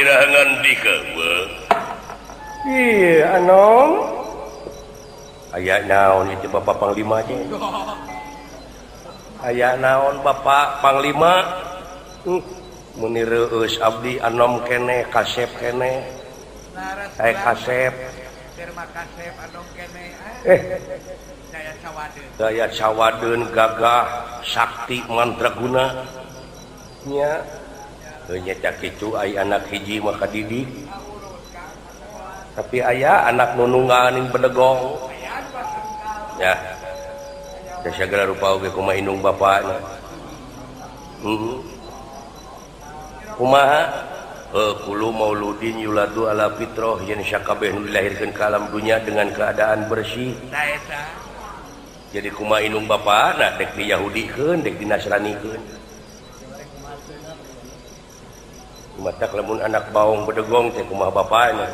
Iraha ngandika Ih anom aya naon itu Bapak Panglima teh aya naon Bapak Panglima muni reueus abdi anom keneh kasep keneh aya kasep kasep anom keneh daya sawadeun gagah sakti mandraguna nya heuh nya kitu aya anak hiji mah kadidik tapi aya anak nu nungganin bedegong ya da sagala rupa oge kumaha indung bapana kumaha kullu mauludin yuladu ala fitrah yen sakabeh nu dilahirkeun ka alam dunya dengan keadaan bersih jadi kumaha indung bapana dek di Yahudikeun dek di Nasranikeun matak lamun anak baong bedegong teh kumaha bapana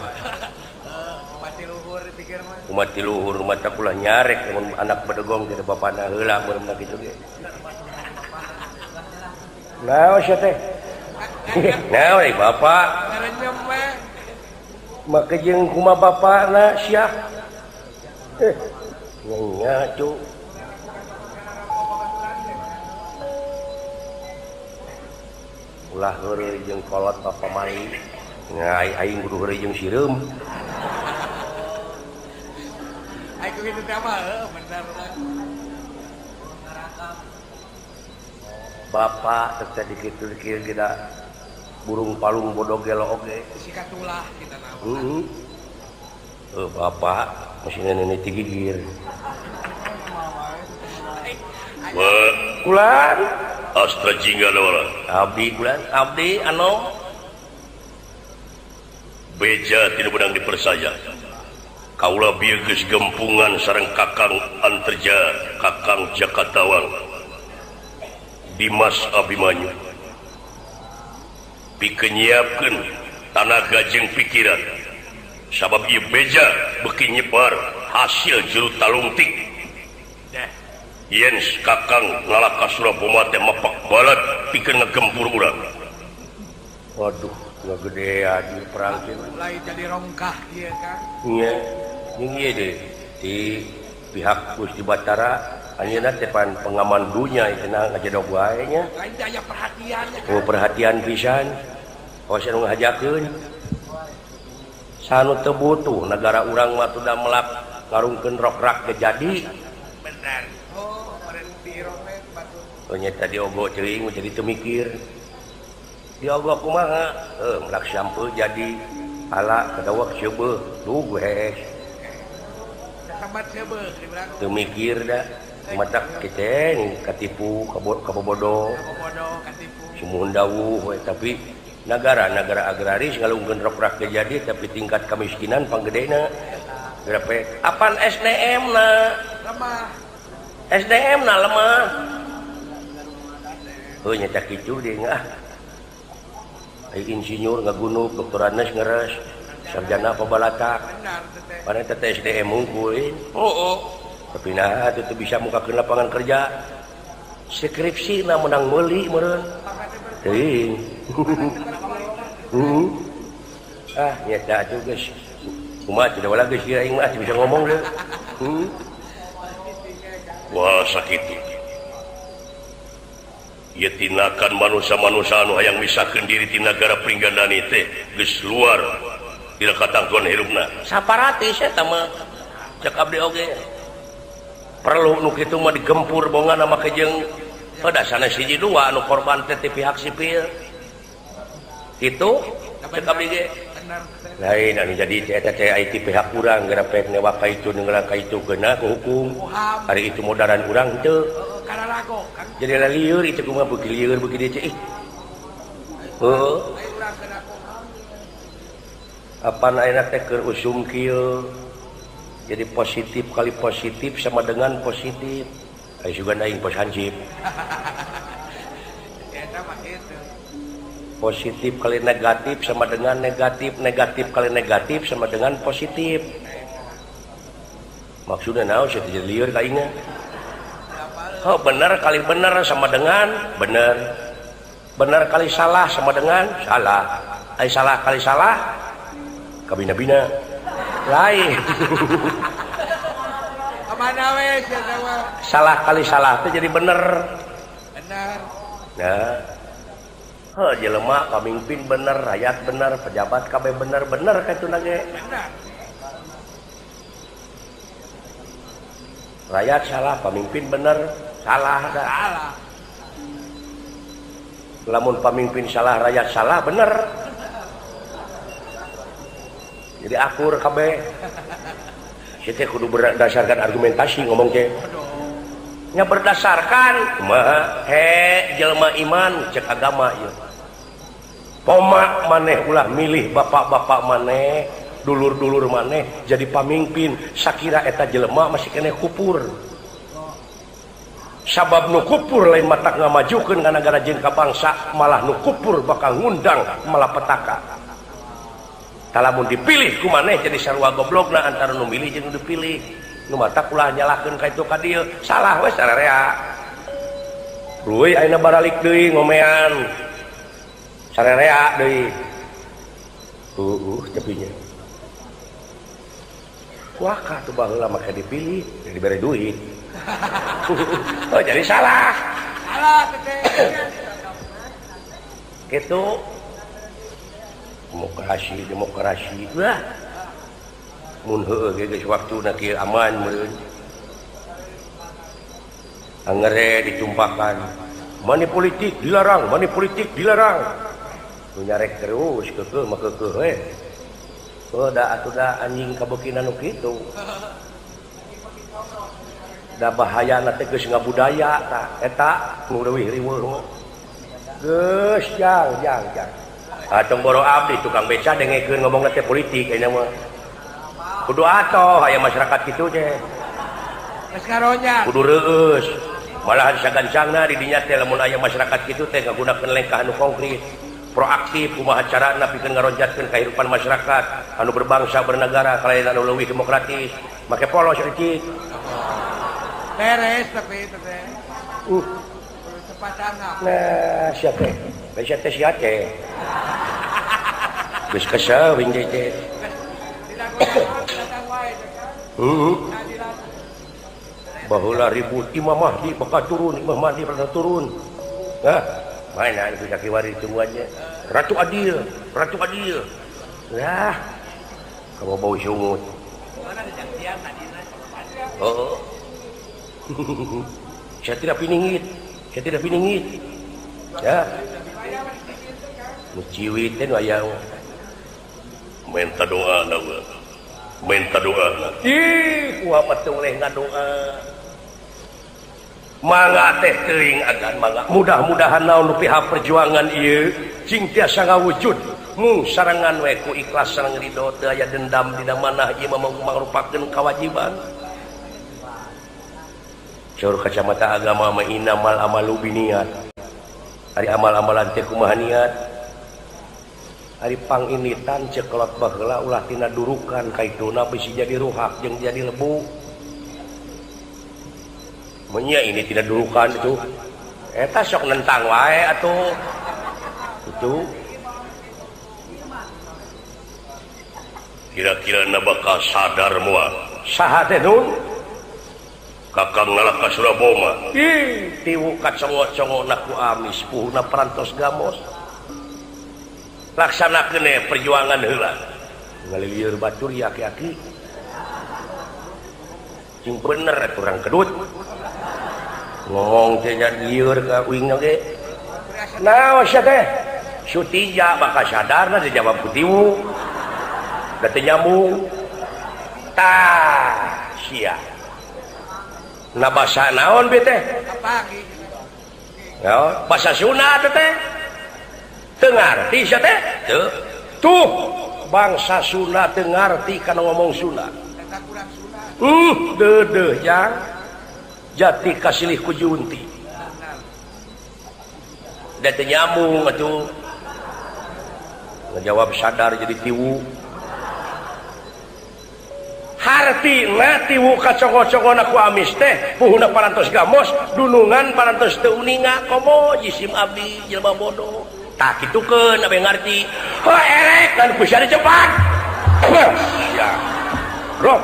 kumaha ti luhur matak ulah nyarek lamun anak bedegong teh bapana heula meureun kitu ge naon sia teh naon euy bapak make jeung kumaha bapana sia nya cu ulah heureuy jeung kolot bapa mali ngai aing kudu heureuy jeung sireum aing kitu teh mah bener bapak teh dikitu kieu geura burung palung bodoh gelo oge sikatulah kita nama heuh bapak mesin nenek ti gigir kulan Astra jingga dawala abdi kulan abdi anu beja tidak benang dipersaya kaula bieu geus gempungan sareng Kakang Anterja Kakang Jakatawang Dimas Abimanyu pikeun nyiapkeun tanaga jeung pikiran sabab ieu beja beuki nyebar hasil juru talungtik yen Kakang ngalaka Suraboma teh mepak balad pikeun ngegempur urang. Waduh, ngagedean di perang teh. Mulai jadi rongkah ieu Kang. Nya, jeung ieu deui di pihak Gusti Batara anjeunna teh pan pengaman dunya cenah ngajedog wae nya. Lain daya perhatian. Oh, perhatian pisan. Awas anu ngahajakeun. Sanu teu butuh nagara urang mah tuh da melak ngarungkeun rokrak ge jadi. Bener. Oh nya tadi ogo ceuing jadi teu mikir. Diogo kumaha? Heuh melak sampeu jadi ala kadawak seubeuh duh hees. Teu mikir da matak kitu nih katipu kabobodo. Sumuhun dawuh we tapi nagara-nagara agraris ngalungkeun rokrak ge jadi tapi tingkat kemiskinan panggedena. Berapa? Apan SDM na? Lemah. SDM na lemah. Heuh nya cak kitu deui ah. Ai insinyur ngagunuk, doktorandes ngeres, sarjana pabalatak. Padahal teh SDM unggul. Oh. Tapi nah teu bisa mukakeun lapangan kerja. Skripsi na menang meuli meureun. Teuing. Ah nya tah atuh geus. Kumaha teu wala geus ieu aing mah bisa ngomong deui. Wah sakitu. Ieu tinakan manusia-manusia anu hayang misahkeun diri ti nagara Pringgandani teh geus luar dina katangtuan hirupna. Saparatis eta mah cek abdi oge. Perlu nu kitu mah digempur bongana make jeung dasana hiji dua anu korban teh ti pihak sipil. Kitu cek abdi ge. Lain anu jadi eta teh ti pihak urang geura pek newak ka itu ngeula ka itu geuna ku hukum. Ari itu modaran urang henteu. Jadi lieur itu kumaha beuki lieur beuki dieu ih. Heuh. Apan ayeuna teh keur usum kieu. Jadi positif kali positif sama dengan positif. Ai sugan aing pos hansip. Positif kali negatif sama dengan negatif, negatif kali negatif sama dengan positif. Maksudnya naon sih jadi lieur ka aing. Oh, benar kali benar sama dengan benar. Benar kali salah sama dengan salah. Ai salah kali salah kabina-bina lain. Kemana we salah kali salah teh jadi bener. Bener. Nah, heuh jelema pamimpin bener, rakyat bener, pejabat kabeh bener, bener kitu na ge. Bener. Rakyat salah, pamimpin bener, salah dah. Salah. Lamun pamimpin salah, rakyat salah, bener. Jadi akur kabeh. Kita kudu berdasarkan argumentasi ngomong teh. Nya berdasarkan kumaha he jelema iman cek agama ieu. Poma maneh ulah milih bapak-bapak maneh, dulur-dulur maneh jadi pamimpin sakira eta jelema masih keneh kupur. Sabab nu kupur lain matak ngamajukeun ka nagara jeung ka bangsa, malah nu kupur bakal ngundang malapetaka. Talamun dipilih ku maneh jadi sarua goblogna antara nu milih jeung nu dipilih. Nu matak ulah nyalahkeun ka itu ka dieu, salah we sararea. Reuy ayeuna baralik deui ngomean. Sararea deui. Tepinya. Kuakah tuh baheula make dipilih, jadi dibere duit. Oh jadi salah. Salah teh. Kitu demokrasi demokrasi wah mun heueuh ge geus waktuna kieu aman meureun angere ditumpakan money politik dilarang, money politik dilarang, nu nyarek terus keukeuh mah keukeuh we. Oh da atuh da anjing kabeukina nu kitu da bahayana teh geus ngabudaya tah eta nu leuwih riweuh geus jang jang jang. Atong boro abdi tukang beca dengekeun ngomongna teh politik ayeuna mah. Kudu atoh aya masyarakat kitu teh. Geus ngaronya. Kudu reueus. Malahan sagancangna di dinya teh lamun aya masyarakat kitu teh ngagunakeun lengkah anu konkret, proaktif kumaha carana pikeun ngaronjatkeun kahirupan masyarakat anu berbangsa bernegara kalayan anu leuwih demokratis, make polos eucik. Beres tapi itu teh. Cepat. Nah, sia teh. Sia teh sia teh. Geus kesel wing teh. Baheula ribut Imam Mahdi bakal turun, Imam Mahdi bakal turun. Hah, mana itu sakiwari semuanya. Ratu Adil, Ratu Adil. Lah, kamu bau sungut. Oh. Saya tidak piningit, saya tidak piningit. Ya. Nu ciwit teh nu aya minta doa na we. Minta doa na. Ih, kumaha teh oleh ngadoa. Mangga teh teuing agan mangga. Mudah-mudahan naon nu pihak perjuangan ieu cing tiasa ngawujud mung sarengan we ku ikhlas sareng ridho teu aya dendam dina manah ieu mah mangrupakeun kawajiban. Cur kacamata agama mah innamal amalu biniat. Ari amal-amalan teh kumaha niat. Ari panginitan cekelot baheula ulah tina durukan kaituna bisi jadi ruhak jeung jadi lebu. Menya ini tidak durukan itu. Eta sok nentang wae atuh. Itu kira-kira na bakal sadar moal. Saha teh nun? Kakang Nalaka Suraboma. Ih, tiwu kacongo-congo na ku amis puhuna parantos gamos. Laksanakeun perjuangan heula. Ngalilieur batur ya aki-aki. Cing bener atuh urang kedut. Ngomong teh nya lieur ka uing ge. Naon sia teh? Sutija bakal sadarna dijawab ku tiwu. Da teu nyambung. Tah, sia. Na basa naon be teh? Naon? Basa Sunda teh teh. Teu ngarti sia teh? Teu. Tuh, bangsa Sunda teu ngarti kana ngomong Sunda. Deudeuh jang. Jati kasilih ku junti. Da teu nyambung atuh. Ngajawab sadar jadi tiwu. Hartina tiwu kacongo-congona ku amis teh puhuna parantos gamos dunungan parantos teu uninga komo jisim abdi jelema bodoh. Tak kitukeun abeh ngarti. Heuh erek kan bisa dicepat. Ya. Roh.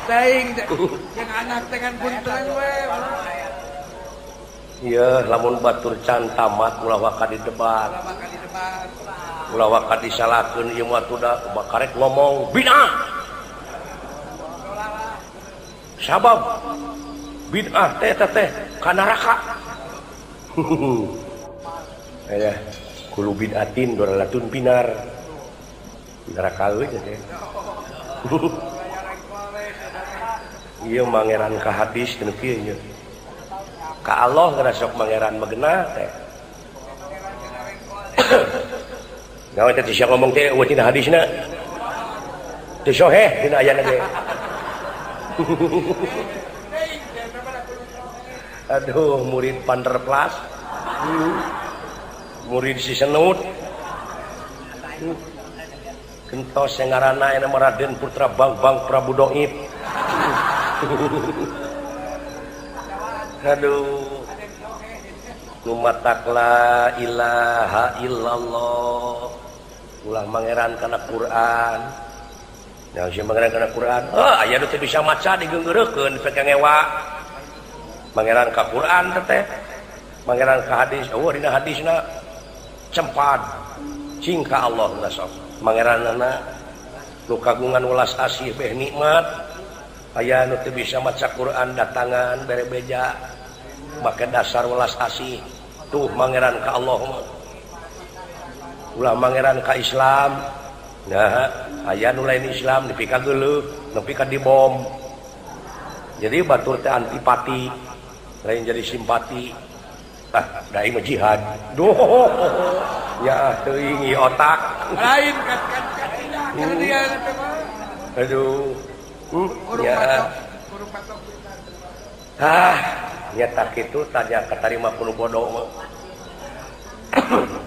Teuing jeung anak teh kan punten we. Ieu lamun batur can tamat ulah waka di debat. Ulah waka disalahkeun ieu mah tuh karek ngomong bid'ah. Sabab bid'ah teh teh ka neraka. Aya kulo bid'atin dolalatun binar. Neraka euy teh. Ieu mangeran ka hadis teu kieu nya. Ka Allah ngarasok mangeran magenah teh. Gawe teh sia ngomong teh eueuh tina hadisna. Teu soheh dina ayana ge. Aduh, murid Panderplas. Murid si Senut. Gentos yang ngaranna aya Raden Putra Bangbang Prabu Doib. Aduh. Nu matak la ilaha illallah. Ulah mangeran kana Quran. Nah, si mangeran kana Quran. Heuh, aya nu teu bisa maca digeunggeureukeun pek ngewa. Mangeran ka Quran teh. Mangeran ka hadis, eueuh dina hadisna cempad. Cing ka Allah sok. Mangeranana nu kagungan welas asih beh nikmat. Aya nu teu bisa maca Quran datangan bere beja make dasar welas asih. Tuh mangeran ka Allah mah. Ulah mangeran ka Islam. Nah, aya nu lain Islam nepi ka geuleuh, nepi ka dibom. Jadi batur teh antipati, lain jadi simpati. Ah, da ieu mah jihad. Duh. Ya teuing ieu otak. Lain kan kan dia teh mah. Aduh. Ya. Ah, nyata kitu tanya katarima kudu bodoh mah.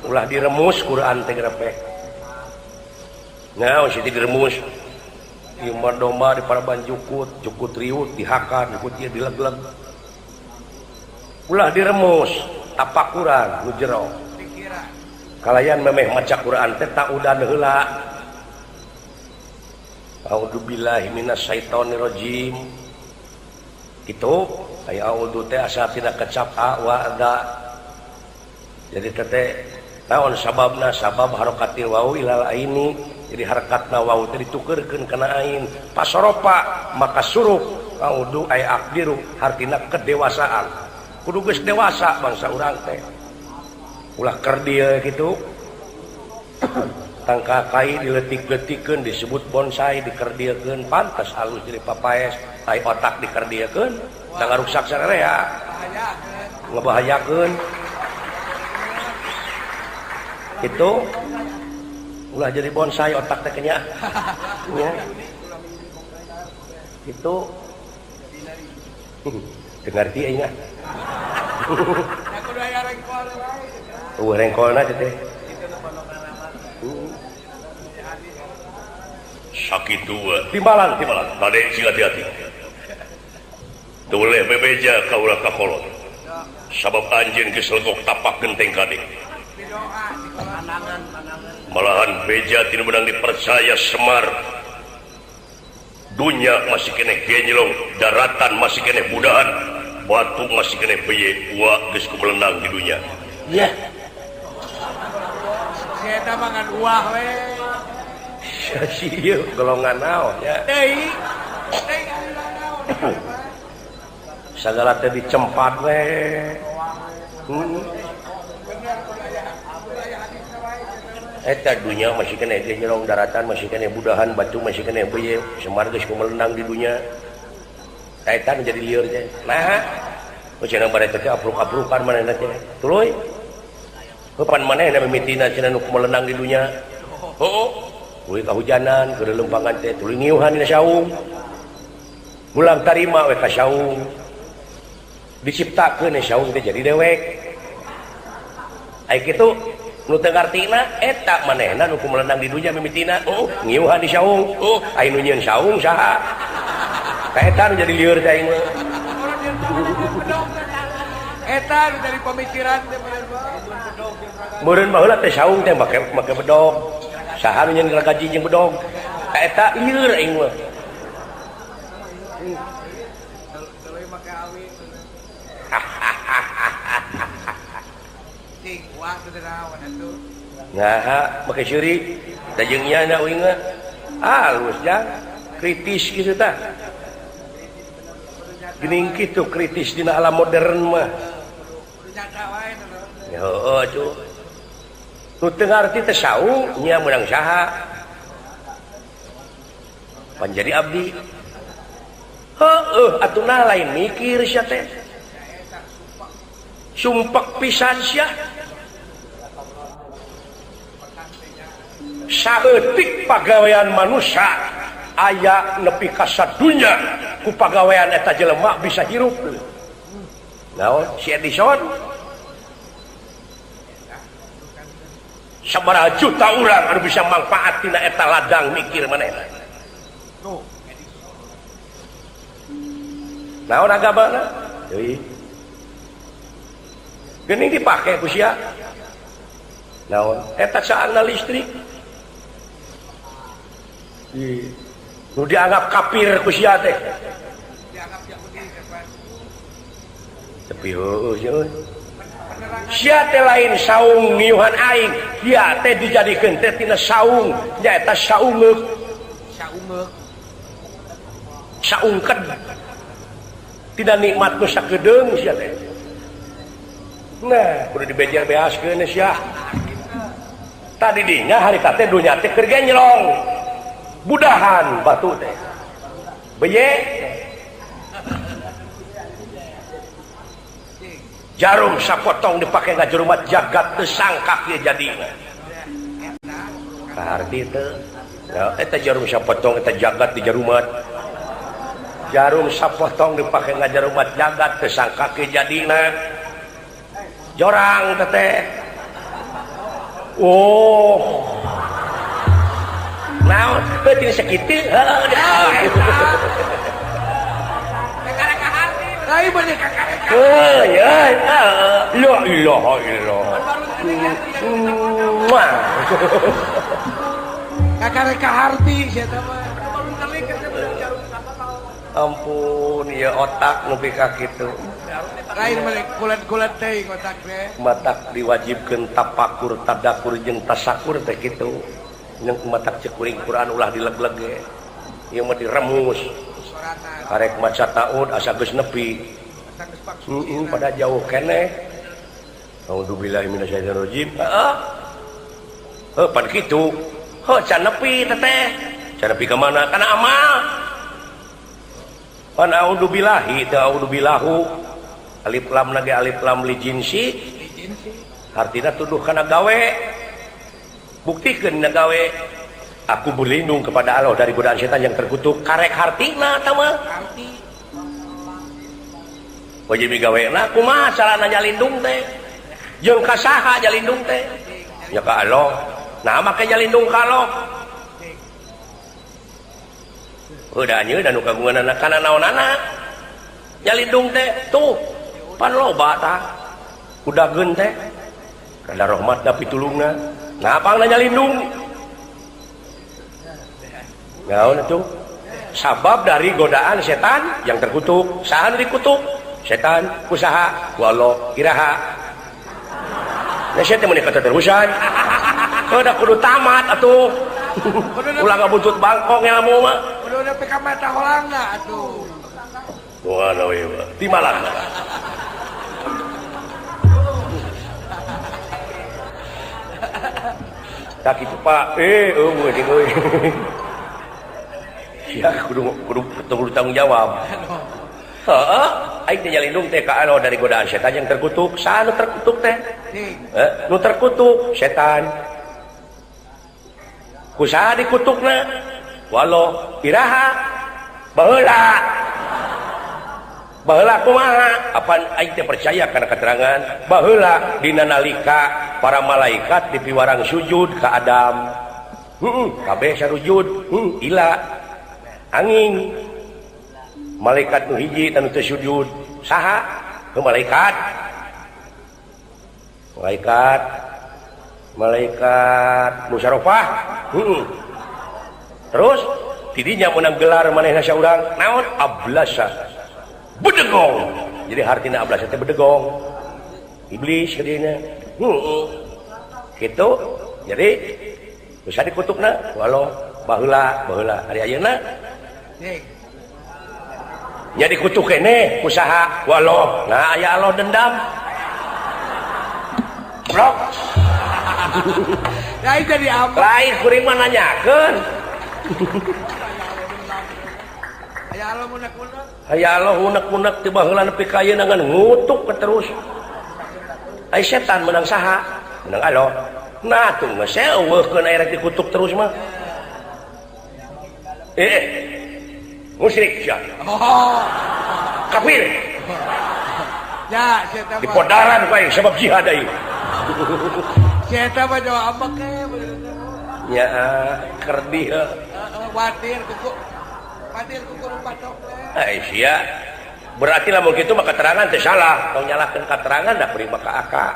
Ulah diremus Quran teh grepek. Nah, situ diremus. Ieu mah domba di paraban jukut, jukut riut dihakan, jukut ieu dileg-leg. Ulah diremus, tapakuran nu jero. Kalayan memeh maca Quran teh tak udan heula. A'udzubillahi minasyaitonirrajim. Kitu aya a'udzu teh asa tina kecap a wa da. Jadi teh naon sababna? Sabab harokatil wau ilal aini. Jadi harakatna wau teh ditukeurkeun kana ain. Pasoropa maka surup a'udzu ay aqdiru hartina kedewasaan. Kudu geus dewasa bangsa urang teh. Ulah kerdil kitu. Tangka kai diletik-letikeun disebut bonsai dikerdilkeun pantas halus jadi papaes ai otak dikerdilkeun da ngaruksak sararea ngebahayakeun itu ulah jadi bonsai otak teh nya nya itu teu ngarti aing ah eueuh rengkolna teh sakitu timbalan timbalan kade sing hati-hati teu bebeja ka ulah ka kolot sabab anjeun geus legok tapak genteng kade malahan beja tinu menang dipercaya Semar dunya masih keneh genjlong daratan masih keneh budahan batu masih keneh beye wa geus kumelendang di dunya ya si eta mah ngan uah we si ieu golongan naon nya deui sagala teh dicempat we eta dunya masih keneh genjlong daratan masih keneh budahan batu masih keneh beye Semar geus kumelendang di dunya eta nu jadi lieur teh nah cenah bare teh apruk-aprukan manehna teh tuluy kapan manehna mimitina cenah nu kumelendang di dunya heuh tuluy kahujanan keur lempangan teh tuluy ngiuhan dina saung ulang tarima we ka saung diciptakeun saung teh jadi dewek ai kitu nu teu ngartina eta manehna nu kumelendang di dunya mimitina oh ngiuhan di saung oh ai nu nyieun saung saha ka eta nu jadi lieur teh aing mah. Eta dari pemikiran teh meureun baheula teh saung teh make bedog. Saha nu nyeun gaji jeung bedog? Eta lieur aing mah. Nah, make seuri da jeung ieu na uing mah. Halus jang, kritis kitu tah. Geuning kitu kritis dina alam modern mah. Heueuh atuh. Nu teu ngarti teh saung nya meunang saha. Pan jadi abdi. Heueuh atuh nah lain mikir sia teh. Sumpek pisan sia. Saeutik pagawean manusia aya nepi ka sadunya ku pagawean eta jelema bisa hirup. Naon si Edison? Sabaraha juta urang anu bisa manfaat tina eta ladang mikir manehna. Naon agamana? Deui. Geuning dipake ku sia. Naon? Eta saana listrik. Nu dianggap kafir ku sia teh. Tapi heueuh sia. Sia teh lain saung ngiuhan aing, sia teh dijadikeun teh tina saung, nyaeta saungeuk. Saungeuk. Saungkeun. Tidak nikmat nu sakedeung sia teh. Nah, kudu dibejer beaskeun sia. Tadi dinya harita teh dunya teh keur genjlong. Budahan batu teh. Beye. Jarum sapotong dipake ngajerumat jagat teu sangkak ieu jadina. Kaharti teu. Ya eta jarum sapotong eta jagat di jarumat. Jarum sapotong dipake ngajerumat jagat teu sangkak ieu jadina. Jorang teh. Oh. Naon teu sakitu heuh. Heuh ya, la ilaha illallah. Kakareka harti sia teh mah. Ampun ya otak nepi ka kitu. Lain mah kulat-kulat teh otak teh. Matak diwajibkeun tapakur, tadakur jeung tasakur teh kitu. Jeung matak ceuk kuring Quran ulah dileg-leg ge. Ieu mah diremus. Karek maca taud asa geus nepi. Pada jauh keneh. A'udzubillahi minasyaitonirrajim. Heeh. Heuh pan kitu. Heuh can nepi teteh. Can nepi ka mana? Kana amal. Pan a'udzubillahi teu a'udzubillahu. Alif lam lagi alif lam li jinsi. Hartina tuduh kana gawe. Buktikeun na gawe. Aku berlindung kepada Allah dari godaan setan yang terkutuk. Karek hartina tah mah. Wajib gawena kumaha carana nyalindung teh? Jeung ka saha nyalindung teh? Ya ka Allah. Nah make nyalindung ka Allah. Udah anjeun anu kagunganana kana naonana? Nyalindung teh tuh pan loba tah. Udageun teh. Kada rahmat da pitulungna. Nah pangna nyalindung. Naon atuh? Sabab dari godaan setan yang terkutuk. Saha nu dikutuk? Setan usaha walau iraha. Nah sia teh meuni katerusan. Heuh da kudu tamat atuh. Ulah ngabuntut bangkong ilmu mah. Kudu nepi ka mata holangna atuh. Wah, we mah. Timalan. Tak kitu Pak. Eueuh jeung euy. Ya kudu kudu tanggung jawab. Heeh, aing teh nyalindung teh ka Allah dari godaan setan yang terkutuk. Saha nu terkutuk teh? Nu terkutuk setan. Ku saha dikutukna? Walau iraha baheula. Baheula kumaha? Apan aing teh percaya kana keterangan baheula dina nalika para malaikat dipiwarang sujud ka Adam. Heeh, kabeh sarujud. Ila angin malaikat nu hiji tanu teu sujud saha? Heuh malaikat Malaikat malaikat musyarakah. Terus tidinya menang gelar manehna saurang naon ablasa bedegong. Jadi hartina ablasa teh bedegong. Iblis jadinya. Gitu. Jadi bisa dikutukna walau baheula baheula ari ayeuna. Nya dikutuk keneh usaha walau nah aya Allah dendam. Blok. Lain jadi apa? Lain kuring mah nanyakeun. Aya Allah unek-unek. Aya Allah unek-unek ti baheula nepi ka ayeuna ngan ngutuk terus. Ai setan menang saha? Menang Allah. Nah tuh geus eueuhkeun aya rek dikutuk terus mah. Musyrik sia. Oh. Kafir. Ya, setan. Dipodaran ku aing sebab jihad aing. Si eta mah jawab ambek ke. Ya, kerdih. Heeh, watir kuku. Watir kuku patok teh. Eh, sia. Berarti lamun kitu mah keterangan teh salah. Tong nyalahkeun keterangan da beri maka aka.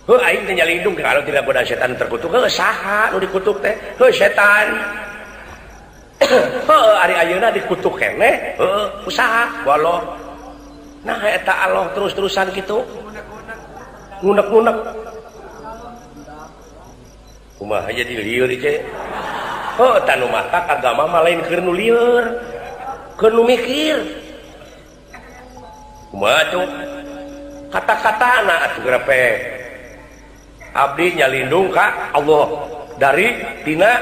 Heuh aing teh nyalindung kalau tidak godaan setan terkutuk. Heuh saha nu dikutuk teh? Heuh setan. Heuh ari ayeuna dikutuk keneh, heuh usaha walau. Nah eta Allah terus-terusan kitu. Ngunek-ngunek. Kumaha jadi lieur ieu. Heuh tah nu matak agama mah lain keur nu lieur. Keur nu mikir. Kumaha tuh? Kata-katana atuh grepe. Abdi nyalindung ka Allah dari tina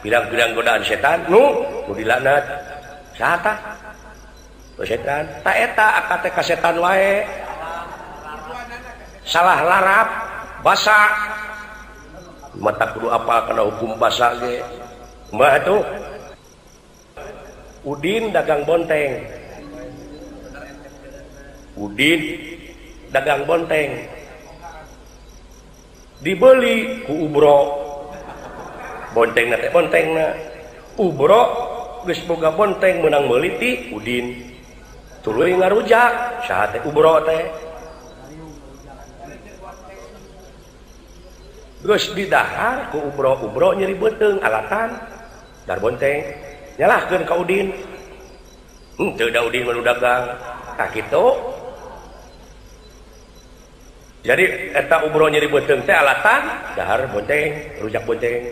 pirang-pirang godaan setan nu dilaknat. Saha tah? Setan. Ta eta akad teh ka setan wae. Salah larap basa. Mata kudu apal kana hukum basa ge. Kumaha tuh? Udin dagang bonteng. Udin dagang bonteng. Dibeli ku Ubro. Bontengna teh bontengna. Ubro geus boga bonteng meunang meuli ti Udin. Tuluy ngarujak saha teh Ubro teh. Geus didahar ku Ubro, Ubro nyeri beuteung alatan dar bonteng. Nyalahkeun ka Udin. Henteu da Udin mah nu dagang. Tah kitu. Jadi eta Ubro nyeri beuteung teh alatan dahar bonteng, rujak bonteng.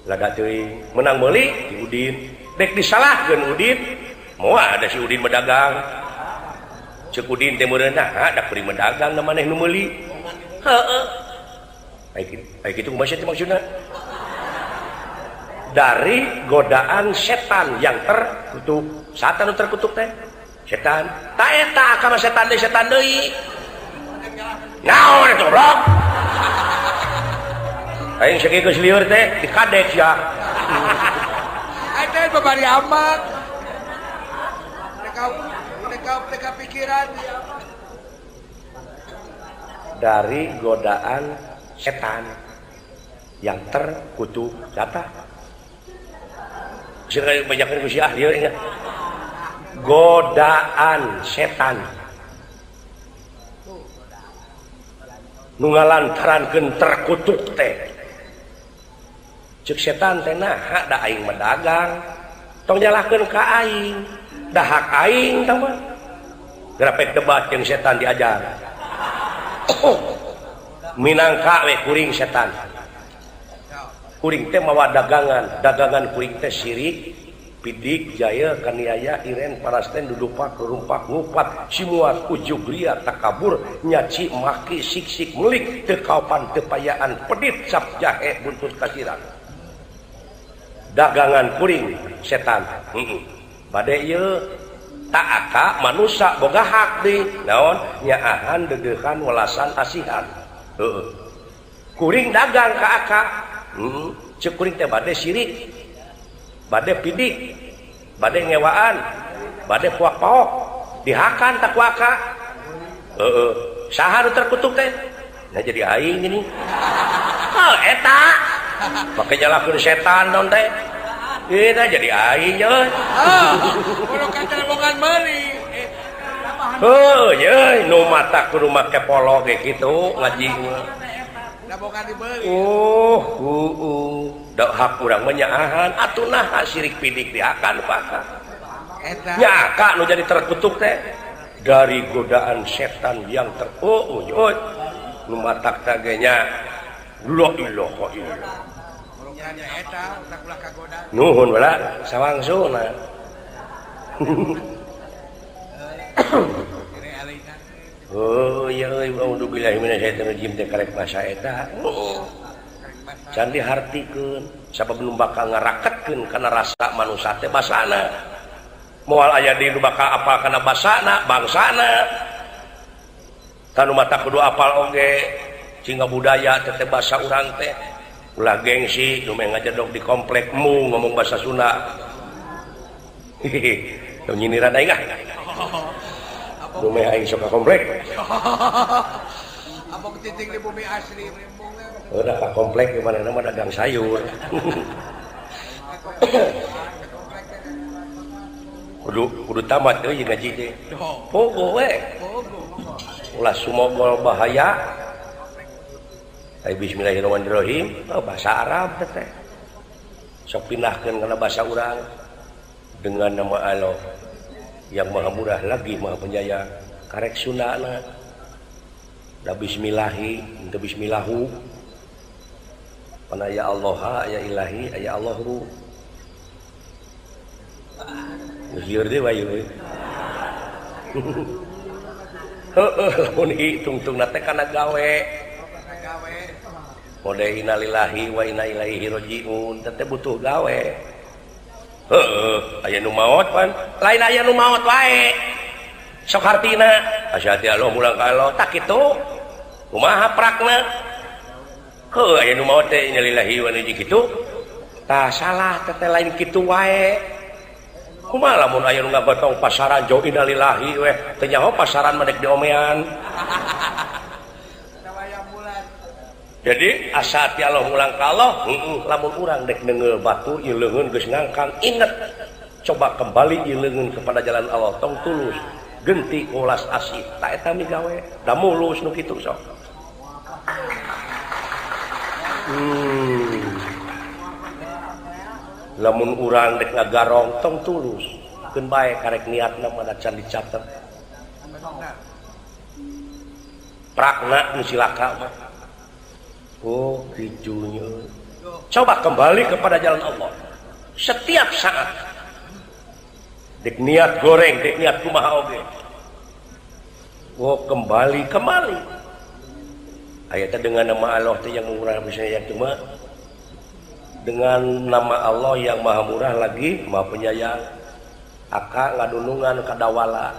Lada teuing menang meuli ti Udin. Dek disalahkeun Udin, moal ada si Udin medagang. Ceuk Udin teh meureun nah da kuring medagang da maneh nu meuli. Heeh. Ai kitu kumaha teh maksudna? Dari godaan setan yang terkutuk. Setan nu terkutuk teh setan. Ta eta akama setan deui setan deui. Naon eta goblok? Aing sakieu geus lieur teh dikadek sia. Eta babari amat. Teka pikiran dia. Dari godaan setan yang terkutuk kata. Sekali banyakan ku si ahli ingat. Godaan setan. Nu ngalantarankeun terkutuk teh. Ceuk setan teh naha da aing mah dagang. Tong nyalahkeun ka aing. Da hak aing tah mah. Grapek debat jeung setan diajar. Minangka we kuring setan. Kuring teh mawa dagangan, dagangan kuring teh sirik, pidik, jaya, kaniaya, iren, parasten, dudupak, rumpak, ngupat, simuat, ujug, ria, takabur, nyaci, maki, sik-sik, melik, tekaupan, tepayaan, pedit, cap, jahe, buntut kasiran. Dagangan kuring setan. Bade ieu tak aka manusa boga hak di naon nyaahan deudeuhan welasan asihan. Heeh. Kuring dagang ka aka. Ceuk kuring teh bade sirik, bade pidik, bade ngewaan, bade puak-paok, dihakan tak ku aka. Heeh. Saha nu terkutuk teh? Nah jadi aing gini. Oh eta. Make nyalahkeun setan naon teh? Eta jadi aing euy. Ah, kudu katelebongan meuli. Heuh ye nu mata kudu make polo ge kitu ngaji mah. Oh, heueuh. Da hak urang mah nyaahan atuh naha sirik pidik diakan paka. Eta. Nya aka nu jadi terkutuk teh dari godaan setan yang oh oh nu matak teh ge nya la ilaha illallah. Eta ulah ulah kagoda. Nuhun bala sawangsuna. Oh iya euy auzubillahi minasyaitonir rajim teh karek basa eta. Can dihartikeun sabab nu bakal ngaraketkeun kana rasa manusa teh basana. Moal aya di nu bakal apal kana basana, bangsana. Tanu mata kudu apal oge sehingga budaya teh basa urang teh. Ulah gengsi nu meh ngajedog di komplek mu ngomong bahasa Sunda. Hehehe, nu nyindiran aing ah. Nu meh aing sok ka komplek. Apa titik di bumi asli udah ka komplek di mana mah dagang sayur. Kudu tamat euy ngaji teh. Pogo we. Ulah sumogol bahaya. Ai bismillahirrahmanirrahim, oh, bahasa Arab teh. Sok pindahkeun kana bahasa urang dengan nama Allah yang maha murah lagi maha penyayang. Karek Sundana. Da bismillahi, henteu bismillahu. Pana ya Allah, ya ilahi, ya Allahu. Geus lieur deui wae euy. Heueuh, lamun hitungtungna teh kana gawe. Kode innalillahi wa inna ilaihi rajiun teh butuh gawe. Heueuh, aya nu maot pan. Lain aya nu maot wae. Sok hartina, asyhadu Allah mulang ka Allah tak kitu. Kumaha prakna? Heueuh, aya nu maot teh innalillahi wa inna ilaihi kitu. Tah salah teh lain kitu wae. Kumaha lamun aya nu ngagotong pasaran jauh innalillahi weh, teu nyaho pasaran mah dek diomean. Jadi asa ti Allah mulang ka Allah, lamun urang dek neungeul batu ieu leungeun geus ngangkang, inget coba kembali ieu leungeun kepada jalan Allah tong tulus, genti ulas asih, ta eta migawe, da mulus nu kitu sok. Lamun urang dek ngagarong tong tulus, keun bae karek niatna mah can dicatet. Prakna nu cilaka mah. Oh, gitunya. Coba kembali kepada jalan Allah. Setiap saat. Dek niat goreng, dek niat kumaha oge. Oh, kembali, kembali. Ayatnya dengan nama Allah teh yang murah misalnya yang cuma dengan nama Allah yang maha murah lagi maha penyayang. Aka ngadunungan kadawala.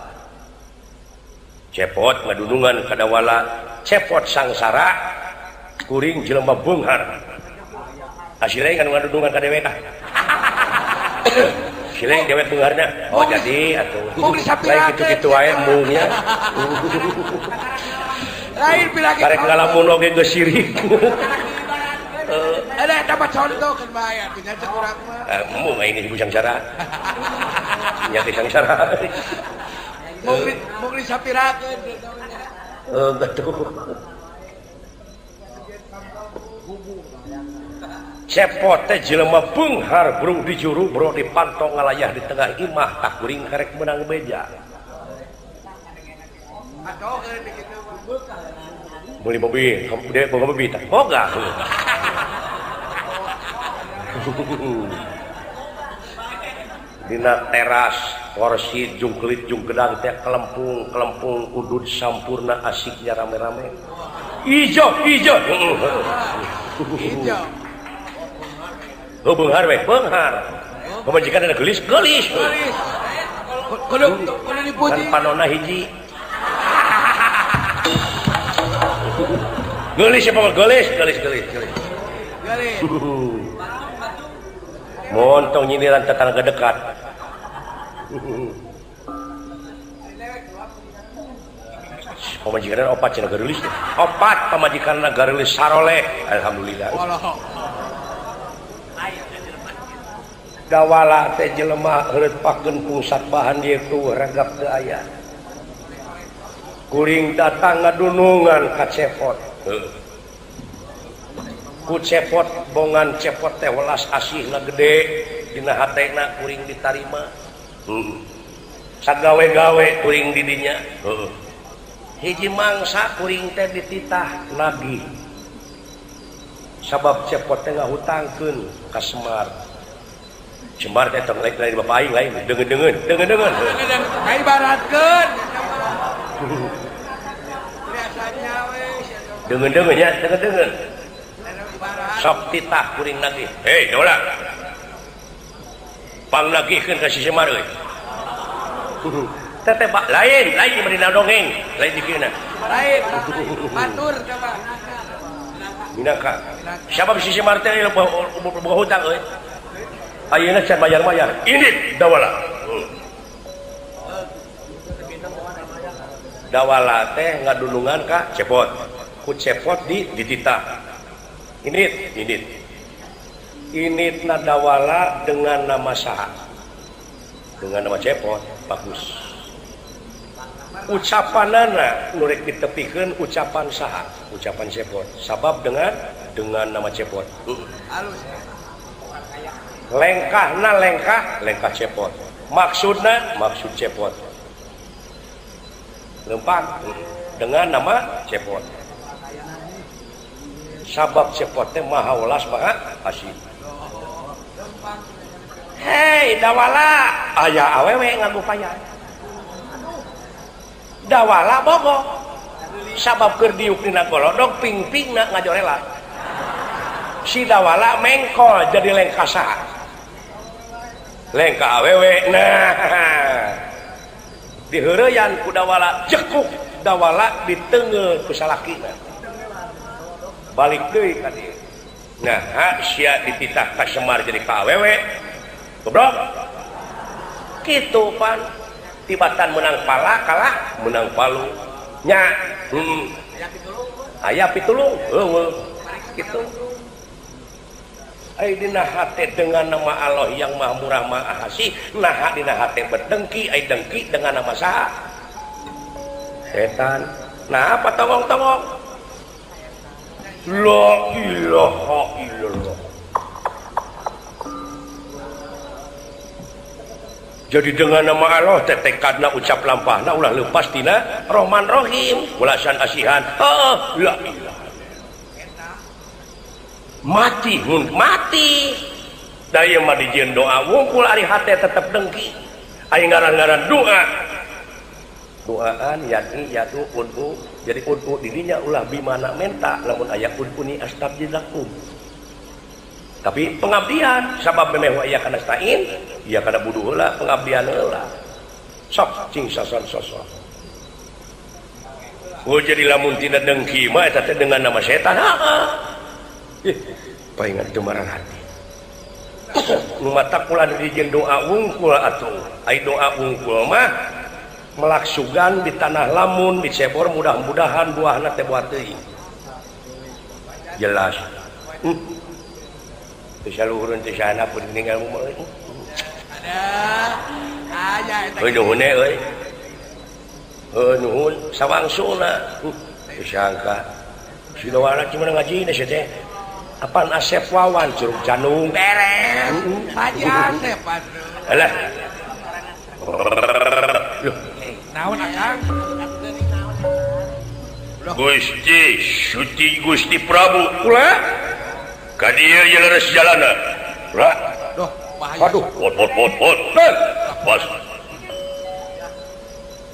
Cepot ngadunungan kadawala, cepot sangsara. Kuring jelema beunghar. Asileng kan ngadunungan ka dewek ah. Sileng dewek beungharna. Oh jadi atuh. Lain kitu-kitu wae embungnya. Lain pilagi. Karek ngalamun oge geus sirik. Ada dapat contoh kan bahaya tinggal cek urang mah. Embung aing geus sangsara. Nya ge sangsara. Mung disapirakeun. Heuh betul. Cepot teh jelema beunghar bro di juru bro di pantong ngalayah di tengah imah tak kuring karek menang beja. Beli mobil, dia boga mobil tak? Boga. Dina teras porsi jungkelit jungkedang teh kelempung kelempung udud sampurna asiknya rame-rame. Ijo ijo. Ijo. Oh, beunghar we, beunghar. Pamajikan ada geulis, geulis. Geulis. Kudu kudu dipuji. Kan panona hiji. Geulis ya pokok geulis, geulis, geulis, geulis. Geulis. Montong nyindiran tetangga dekat. Pamajikan opat cenah geulis. Opat pamajikan geulis saroleh. Alhamdulillah. Dawala teh jelema heureut pakeun pusat bahan ieu tuh ragap teu aya. Kuring datang ngadunungan ka Cepot. Ku Cepot bongan Cepot teh welas asihna gede dina hatena kuring ditarima. Sagawe-gawe kuring di dinya. Hiji mangsa kuring teh dititah nagih. Sabab Cepot teh ngahutangkeun ka Semar. Semar teh tong lain bapak aing lain deungeun-deungeun, deungeun-deungeun. Ibaratkeun. Deungeun-deungeun nya, deungeun-deungeun. Sok titah kuring nagih. Hei, Dawala. Pangnagihkeun ka si Semar euy. Teteh lain, lain bari dongeng, lain dikieuna. Lain. Batur coba. Minangka. Sabab si Semar teh boga hutang euy. Ayeuna can bayar-bayar. Ini Dawala. Dawala teh ngadulungan ka Cepot. Ku Cepot di dititah. Init, init. Initna Dawala dengan nama saha? Dengan nama Cepot. Bagus. Ucapanana nu rek ditepikeun ucapan saha? Ucapan Cepot. Sabab dengan nama Cepot. Halus. Lengkahna lengkah, lengkah Cepot. Maksudna maksud Cepot. Lempang dengan nama Cepot. Sabab Cepot teh maha welas maha asih. Hei Dawala, aya awewe nganggo payah. Dawala bogo. Sabab keur diuk dina golodog ping-pingna ngajorela. Si Dawala mengkol jadi lengkah saha? Lengkah awewe. Nah, diheureyan ku Dawala, jekuk Dawala diteungeul ku salakina. Balik deui ka dieu. Nah, sia dititah ka Semar jadi ka awewe. Goblok. Kitu pan tibatan menang pala kalah menang palu. Nya, aya pitulung. Heueuh. Kitu. Ai dina hate dengan nama Allah yang Maha Murah Maha Asih, nah dina hate berdengki, ai dengki dengan nama saha? Setan. Nah, apa tongong-tongong? La ilaha illallah. Jadi dengan nama Allah teh tekadna ucap lampahna ulah lepas tina Rahman Rahim, welasan asihan. Heeh, la ilaha. Mati mun mati. Da ieu mah dijieun doa wungkul ari hate tetep dengki. Ari ngaran-ngaran doa. Doaan yad'i yadu ud'u. Jadi ud'u dirinya ulah bimana menta lamun aya ud'uni astabjil lakum. Tapi pengabdian sabab memeh wa iya kana stain, iya kana buduh heula pengabdian heula. Sok cing sason sosok. Oh jadi lamun tina dengki mah eta teh dengan nama setan. Heeh. Ih, paingan teu hati. Nu matak kula dijieun doa wungkul atuh. Ai doa wungkul mah melaksugan di tanah lamun dicebor mudah-mudahan buahna teh buah teuing. Jelas. Teu saluhureun teh sana pun ninggal mah euy. Ada. Aya eta. Euy nuhun euy. Heuh nuhun sawangsuna. Teu sangka. Si Dawala cuma ngaji sia teh. Apaan Asep Wawan curug Janung beres. Haji Asep atuh. Alah. Loh, naon akang? Gusti Suci Gusti Prabu kula ka dieu ieu leres jalana. Kula. Duh, bahaya. Waduh, pot pot pot pot. Pas.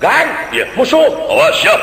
Gan, ya musuh. Awas siap.